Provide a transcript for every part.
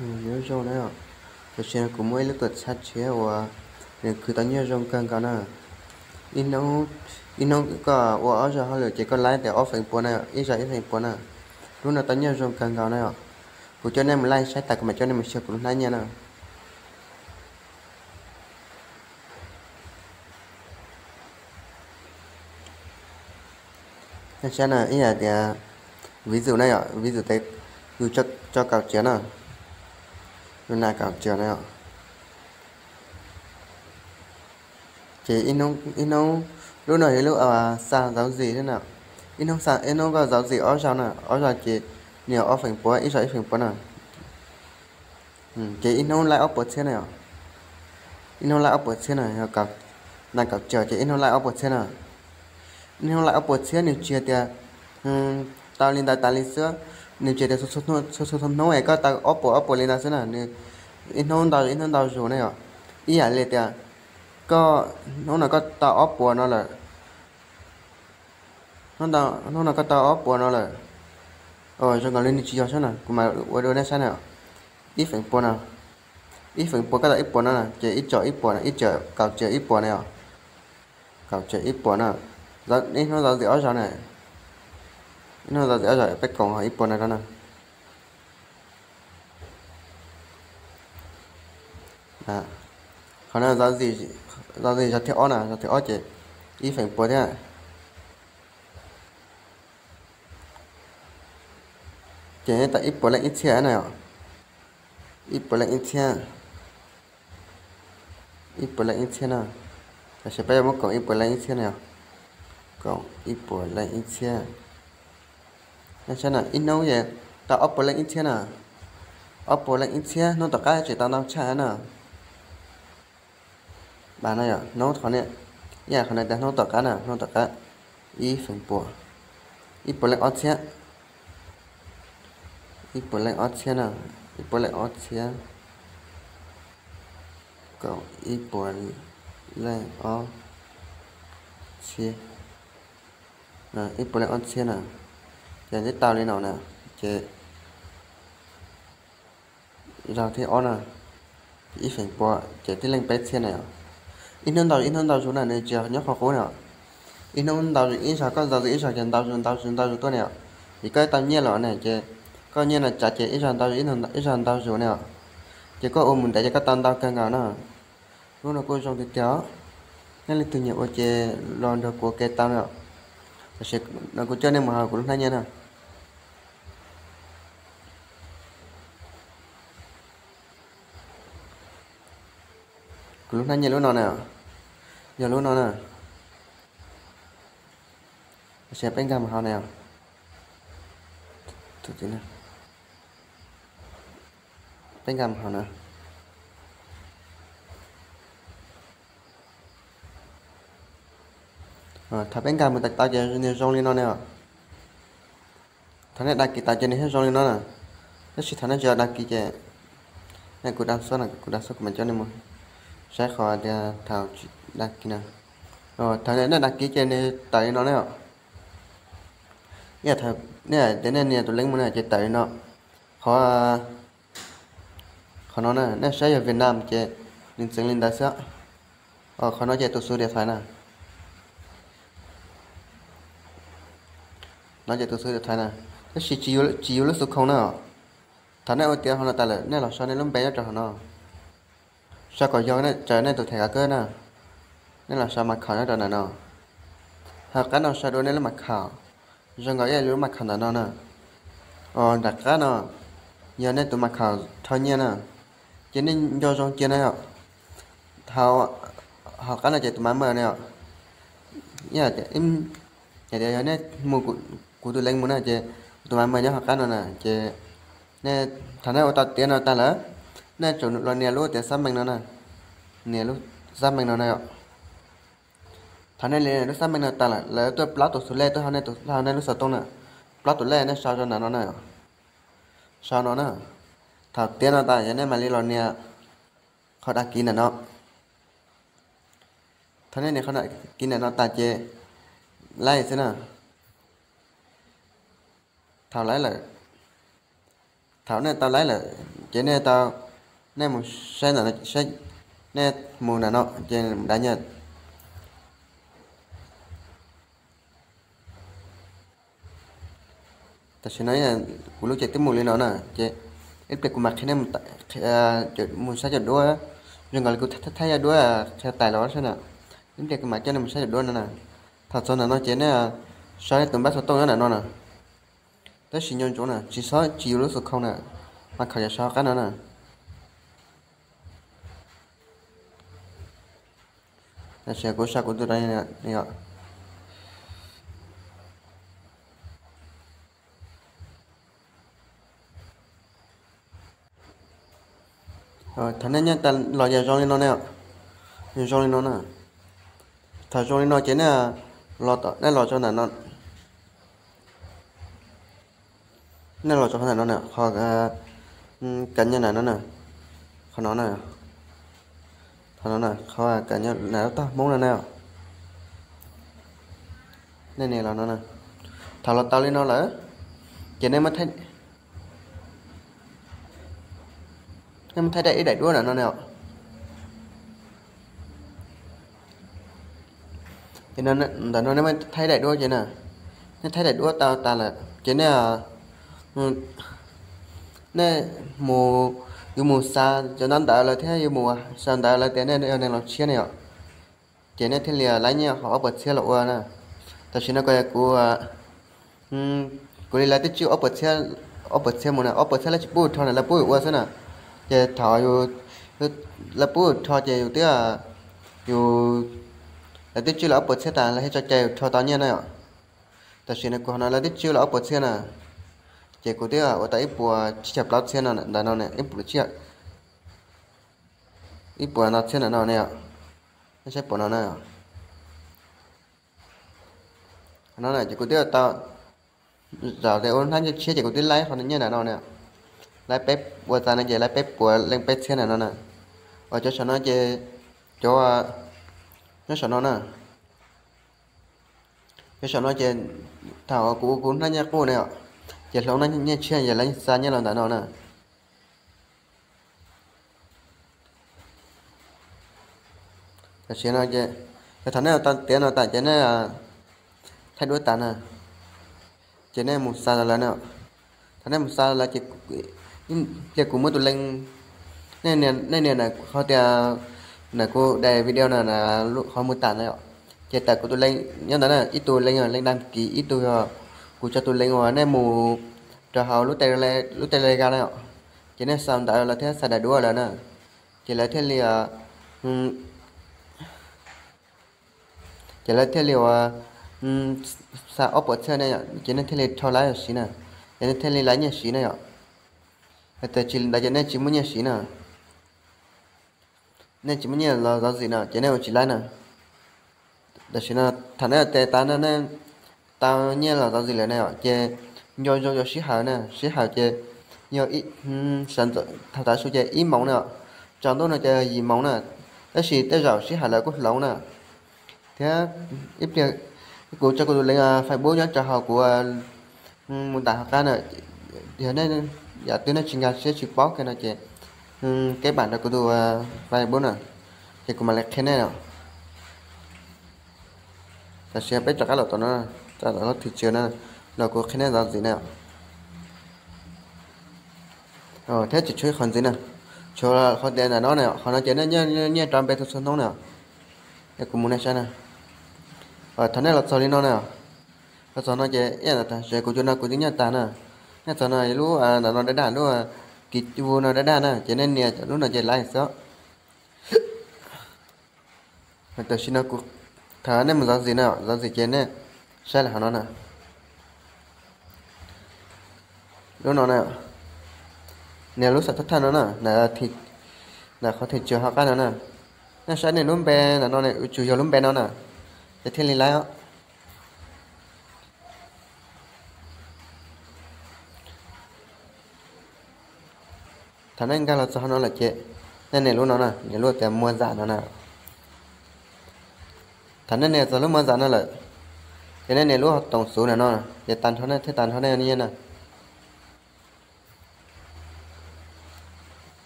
Nyob zoo na, tam sim no kuv muaj ib lub tuam txhab tshiab uas nws khwv tau nyiaj zoo kawg nkaus na. Ib hnub koj ua ob zaug hauj lwm ces koj laib tias ob feem pua na, ib zaug ib feem pua na. Lub no tau nyiaj zoo kawg nkaus na yom. Kuv coj nej mus laij saib tas kuv mam coj nej mus xyuas kuv lub hnab nyiaj na. Nej saib na, ib yam tias ví dụ na yom, ví dụ tias yus tso kaum triệu na, yus naj kaum triệu na yom. Ces ib hnub, lub no yog lub xa giao dịch na, ib hnub koj giao dịch ob zaug na, ob zaug ces nws yog ob feem pua, ib zaug ib feem pua na. Ces ib hnub laib ob puas txhiab na yom. Ib hnub laib ob puas txhiab na, naj kaum triệu ces ib hnub laib ob puas txhiab na. Ib hnub laib ob puas txhiab nws tsis tias tau li ntawd tas li xwb, nws tsis tias txhua txhua hnub es koj tau ob puas ob puas li ntawd xwb na, nws ib hnub ntau ib hnub ntau zus na yom. Ib yam li tias koj hnub no koj tau ob puas no lawm, hnub no koj tau ob puas no lawm. Zoo nkaus li nws tsis yog xwb na, kuv mam ua dua nej saib na. Ib feem pua no, ib feem pua koj tau ib puas no ces ib co ib puas no, ib co kaum triệu ib puas na yom. Kaum triệu ib puas na, ib hnub giao dịch ob zaug na, ib hnub giao dịch ob zaug peb koom ib puas no rau na. Qhov no giao dịch zaug thib ob na, zaug thib ob ces ib feem pua thiab. Ces tau ib puas leej ib txhiab na yom. Ib puas leej ib txhiab, ib puas leej ib txhiab na. Tam sim peb yuav muab koom ib puas leej ib txhiab na yom. Koom ib puas leej ib txhiab. Nej saib na, ib hnub es tau ob puas leej ib txhiab na. Ob puas leej ib txhiab, hnub tom qab tseem tau ntau tshaj na. Npaum no yom, hnub qhov, ib yam qhov no tias hnub tom qab na, hnub tom qab ib feem pua, ib puas leej ob txhiab, ib puas leej ob txhiab na, ib puas leej ob txhiab, koom ib puas leej ob txhiab, ib puas leej ob txhiab na. Ces twb tau li no na, ces zaug thib ob na, ib feem pua ces twb leej peb txhiab na yom. Ib hnub ntau ib hnub ntau zus na, nws tsis yog nyob qhov qub na. Ib hnub ntau zus ib zaug, koj ntau zus ib zaug ces ntau zus ntau zus ntau zus tuaj na yom. Ces koj tau nyiaj los na ces koj nyiaj no tsav ces ib zaug ntau zus ib zaug ntau zus na yom. Ces koj ua mus ntev ces koj tau ntau kawg nkaus na. Lub no kuj zoo tiag tiag. Nej leej twg nyiam ua ces los nrog kuv ua ke tau na. Tam sim no kuv coj nej mus hauv kuv lub hnab nyiaj na. Kuv lub hnab nyiaj lub no na, yog lub no na. Tam sim peb nkag mus hauv na. Peb nkag mus hauv na. Thaum peb nkag mus tau ces nws zoo li no ne. Thaum nej đăng ký tau ces nws thiaj zoo li no na. Tab sis thaum nej tsis đăng ký ces, nej kuv đăng xuất na, kuv đăng xuất kuv mam coj nej mus saib qhov tias thaum tsis đăng ký na. Thaum nej đăng ký ces nws tawm li no ne. Nej tias nej nias tus link mus na ces tawm li no. Qhov, qhov no na nej saib yog Việt Nam ces nws ntxeev li ntawd xwb. Qhov no ces tus số điện thoại na. No ces tus số điện thoại na. Tab sis tsis yog lub số không na. Thaum nej ua tiav qhov no tas lawm nej los sau nej lub npe nyob rau hauv no. Sau kom yog, nej tsaws nej tus thẻ căn cước na. Nej los sau mật khẩu nyob rau ntawm no. Hauv qab no sau dua nej lub mật khẩu. Zoo nkaus ib yam li lub mật khẩu ntawm no na. Nram qab no yog nej tus mật khẩu rho nyiaj na. Ces nej nco zoo cia na yom. Hauv qab no ces tus mã mời na yom. Yog tias, yog tias yog nej mus, kuv tus link mus na ces kuv tus mã mời nyob hauv qab no na ces nej, thaum nej ua tau tiav no tas lawm, nej tsum los nias lub tias xác minh no na. Nias lub xác minh no na yom. Thaum nej nias lub xác minh no tas lawm, lawv tuaj plaub tus số lẻ tuaj hauv nej lub xov tooj na. Plaub tus lej nej sau rau ntawm no na. Sau no na. Thaum tiav no tas yog nej mam li los nias qhov đăng ký ntawm no. Thaum nej nias qhov đăng ký ntawm no tas ces laib xwb na. Thaum laib lawm, thaum nej tau laib lawm, Ces nej tau, nej mus saib ntawm no, saib, nej mus ntawm no ces dav nyaj. Tam sim no kuv lub ces twb mus li no na, ces ib pliag kuv mam qhia nej mus saib cov duab, zoo nkaus li kuv thaij yog duab qhia tais los xwb na. Ib pliag kuv mam coj nej mus saib cov duab no na. Thaum txog ntawm no ces nej saib tus npab xov tooj nyob ntawm no na. Tab sis nco ntsoov na, tsis xob tsis yus lub xov khoo na, mas khaws yog saum qab no na. Tam sim kuv xa kuv tus, thaum nej nyob tas los yog zoo li no ne, yog zoo li no na. Thaum zoo li no ces nej los, nej los rau ntawm no, nej los rau qhov ntawm no na, qhov kav nyob ntawm no na, qhov no na, qhov no na, qhov kav nyob ntawm lub tog Hmoob no na. Nej nias los no na. Thaum los tau li no lawm, ces nej muab thaij, nej muab thaij daim, ib daim duab ntawm no na. Ces ntawm no nej muab thaij daim duab ces na, nej thaij daim duab tau tas lawm ces nej, nej mus, yuav mus xa cov ntawv ntawd lawm thiab yuav mus xa ntawv lawm tias nej yog neeg los tshiab ne yom. Ces nej thiaj li laib nyiaj qhov ob puas txhiab los ua na. Tam sim no kuv, kuv li lawv twb tswj ob puas txhiab, ob puas txhiab mus na, ob puas txhiab lawv tsis pub rho na, lawv pub ua xwb na. Ces thaum yus, lawv pub rho ces yus twb, yus, lawv twb tswj lawv ob puas txhiab tas lawv thiaj tso cai yus rho tau nyiaj na yom. Tam sim no kuv qhov no lawv twb tswj lawv ob puas txhiab na, ces kuv twb ua tau ib puas tsib caug plaub txhiab no ntawm no ne, ib puas no txhiab ntawm no ne yom. Nej saib puas no na. No ces kuv twb ua tau, zaum tias ua hnab nyiaj tshiab ces kuv twb laib qhov nyiaj ntawm no na. Laib peb, ua tas no ces laib peb puas leej peb txhiab ntawm no na. Uas cov saum no ces, cov, nyob saum no na, cov saum no ces thaum kuv, kuv hnab nyiaj quj na, ces hloov hnab nyiaj tshiab ces lawv xa nyiaj los ntawm no na. Tam sim no ces, yog thaum nej tau tiav no tas ces nej thaij duab tas na, ces nej mus xa lawv na. Thaum nej mus xa lawv ces, ib pliag kuv muab tus link, nej nias ntawm qhov tias, ntawm kuv daim video na, qhov mus tam na yom, ces tawm kuv tus link nyob ntawd na, ib tug link, link dag kiv, ib tug yog kuv tso tus link uas nej mus rau hauv lub Telegram na yom, ces nej xa ntawv lawv thiab xa daim duab lawv na, ces lawv thiaj li, ces lawv thiaj li uas xa ob puas txhiab na yom, ces nej thiaj li rho laib siv na, ces nej thiaj li laib nyiaj siv na yom. Hais tias tsis li ntawd ces nej tsis muaj nyiaj siv na. Nej tsis muaj nyiaj los zov zim no ces nej ua tsis laib na. Tam sim no thaum nej ua tas no nej tau nyiaj los zov zim lawm na yom, ces nco ntsoov yuav sij hawm na, sij hawm ces yog, thaum tav su ces ib moos na, tsaus ntuj no ces yim moos na, tab sis tej zaum sij hawm lawv kuj hloov na. Thiab ib pliag kuv tso kuv tus link Facebook nyob rau hauv kuv mus ntais hauv qab na, yog nej, yam twg nej tsis nkag siab tsis paub kiag no ces keb pam rau kuv tus Facebook na, ces kuv mam li qhia nej. Tam sim peb rov qab los tom no, rau tom lub thim tswv no, los kuv qhia nej zov zim na. Thiab tsis tshuav ib qhov ntxiv na, tshuav qhov tias ntawm no na, qhov no ces nej nyiaj rov npe txhua txhua hnub na. Es kuv mus nej saib na. Thaum nej los txog li no na, los txog no ces ib yam ntawd tas, kuv cov no kuv twb nyiaj tas na. Nej txog no lub ntawm no daj daj, lub kiv vu no daj daj na, ces nej nias lub no ces laib xwb. Tam sim no kuv, thaum nej mus zov zim na, zov zim ces nej saib lawm hauv no na. Lub no na, nias lub xab thawj thawj no na, ntawm qhov thim tswv hauv qab no na. Nej saib nej lub npe ntawm no ne, yuav tsum yog lub npe no na, ces thiaj li laib os. Thaum nej nkag los txog no lawm ces nej nias lub no na, nias lub tias mua zam no na. Thaum nej nias txog lub mua zam no lawm, ces nej nias lub toom xuv ntawm no, ces tag nrho nej thiaj tag nrho nej nyiaj na.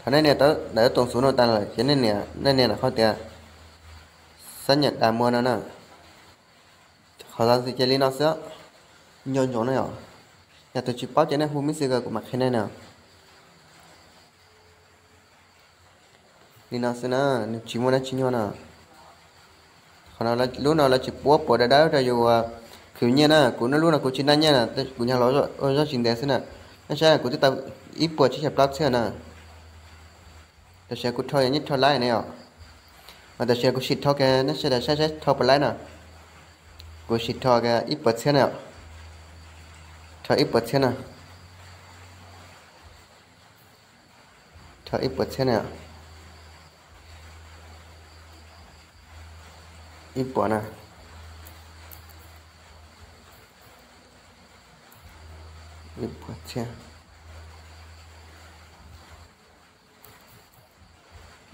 Thaum nej nias ntawv toom xuv no tas lawm ces nej nias na qhov tias xác nhận đặt mua no na. Qhov xov xwm ces li no xwb, nco ntsoov na yom. Yog tus tsis paub ces nej hu messenger kuv mam qhia nej na. Li no xwb na, nws tsis muaj dab tsi nyuaj no. Qhov no, lub no lawv tsis pub puas dawb dawb rau yus khwv nyiaj na. Kuv lub no kuv tsis naj nyiaj na, kuv nyuag los ua zog tsis ntev xwb na. Nej saib kuv twb tau ib puas tsib caug plaub txhiab na. Tam sim kuv rho yog nyiaj rho laib ne yom. Mas tam sim kuv sim rho kiag, nej sawv daws saib saib rho puas laib no. Kuv sim rho kiag ib puas txhiab na yom. Rho ib puas txhiab na. Rho ib puas txhiab na. Ib puas na. Ib puas txhiab.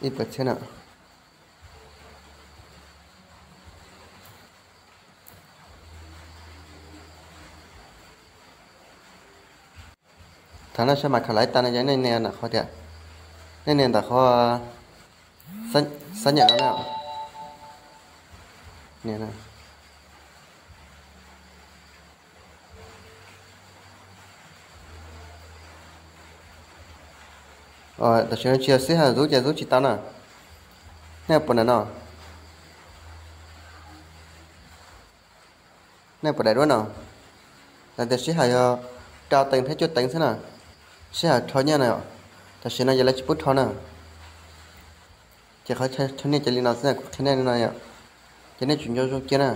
Ib puas txhiab na. Thaum no saib mas khaws laiv tas no ces nej nias ntawm qhov tias, nej nias ntawm qhov xác nhận no na. Tam sim no tsis yog sij hawm zub ces zub tsis tau na. Nej puas na no? Nej puas daim duab no? Lawv tias sij hawm yog rau teev thiab cuaj teev xwb na, sij hawm rho nyiaj na yom. Tam sim no ces lawv tsis pub rho na. Ces qhov rho nyiaj ces li no xwb, kuv qhia nej li no yom. Ces nej tsum nco zoo cia na.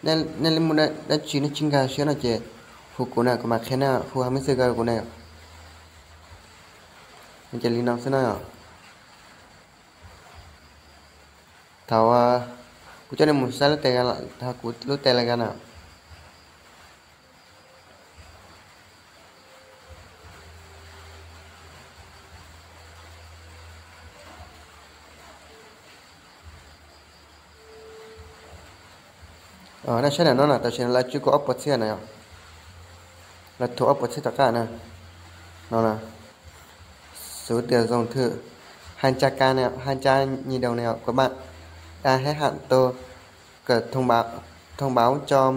Nej muaj dab tsi nej tsis nkag siab no ces hu kuv na, kuv mam qhia nej, hu hauv messenger kuv na yom. Ces li no xwb na yom. Thaum kuv coj nej mus saib lub Telegram, kuv lub Telegram na. Nej saib ntawm no na, tam sim no lawv tswj kuv ob puas txhiab na yom. Lawv thuam ob puas txhiab tom qab na. No na, số tiền dùng thử hai trăm k, hai trăm nghìn đồng này của bạn đã hết hạn, tôi cần thông báo, thông báo cho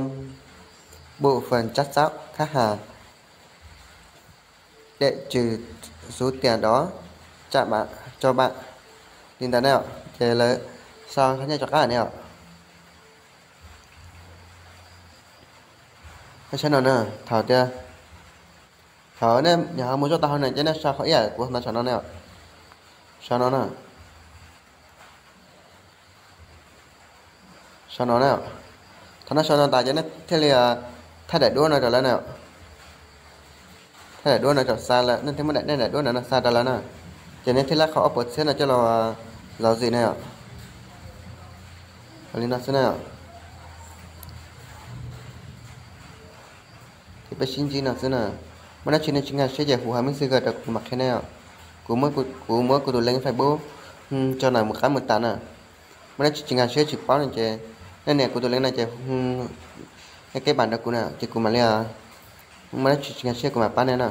bộ phận chăm sóc khách hàng để trừ số tiền đó trả lại cho bạn. Li ntawd na yom, ces lawv xa qhov nyiaj rov qab na yom. Nej saib no na, thaum tias, thaum nej nyuam qhuav mus zoj tau hauv na ces nej xa qhov ib yam kuv ntawd saum no na yom. Sau no na. Sau no na. Thaum nej sau no tas ces nej thiaj li thaij daim duab no rau lawv na. Thaij daim duab no rau xa lawm, nej thiaj muab daim, nej daim duab no xa rau lawv na. Ces nej thiaj lab qhov ob puas txhiab no coj los zov zis na yom. Li no xwb na. Ces peb sib ntsib no xwb na. Muaj dab tsi nej tsis nkag siab ces hu hauv messenger rau kuv mam qhia nej os. Kuv muab kuv tus link Facebook tso ntawm mus qab mus tas na. Muaj dab tsi tsis nkag siab tsis paub no ces nej nias kuv tus link no ces nej keb npas rau kuv na ces kuv mam li, muaj dab tsi tsis nkag siab kuv mam pab nej na.